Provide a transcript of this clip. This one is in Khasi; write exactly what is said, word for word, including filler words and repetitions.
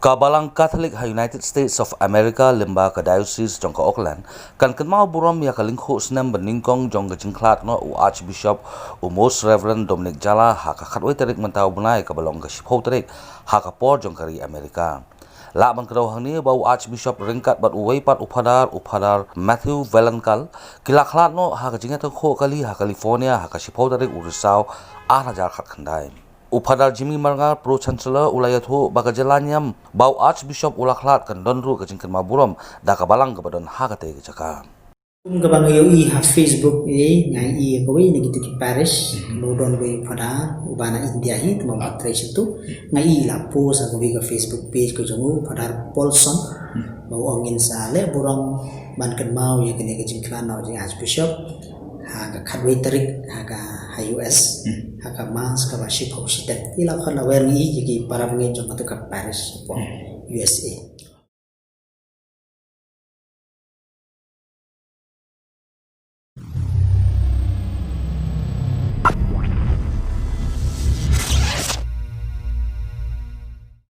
Ka Balang Katholik ha United States of America lyngba ka Diocese jong ka Oakland kan kynmaw burom ïa ka lyngkhuh snem banyngkong jong ka jingkhlad noh u Archbishop u Most Reverend Dominic Jala ha ka khatwei tarik mynta u bnai kaba long ka shiphew tarik ha ka por jong ka ri America. Lah ban kdew hangne ba u Archbishop ryngkat bad uwei pat u Phadar, u Phadar Matthew Valenkal, ki la khlad noh ha ka jingïatyngkhuh kali ha California ha ka shiphew tarik u Risaw ar hajar khatkhyndai. U Phadar Jimmy Marngar, Pro Chancellor, u la ïathuh ba ka jylla niam ba u Archbishop u la khlad kan don ruh ka jingkynmaw burom da ka balang kaba don ha katei ka jaka. Kum kaba nga ïohi ha Facebook, eh, nga ïohi kawei na kita ki parish, mo don wei u Phadar uba na India hi, tma ba trei sha tu. Nga ïohi la post ha kawei ka Facebook page ka jong u, Phadar Paulson, ba u ong ngin sa leh burom ban kynmaw ïa kane ka jingkhlad noh jong u Archbishop ha ka khatwei tarik ha ka, ha U S, ha ka Mass kaba shiphew shiteng. Ïa la khot la wer ngi ïa ki para bangeit jong katu ka parish hapoh U S A.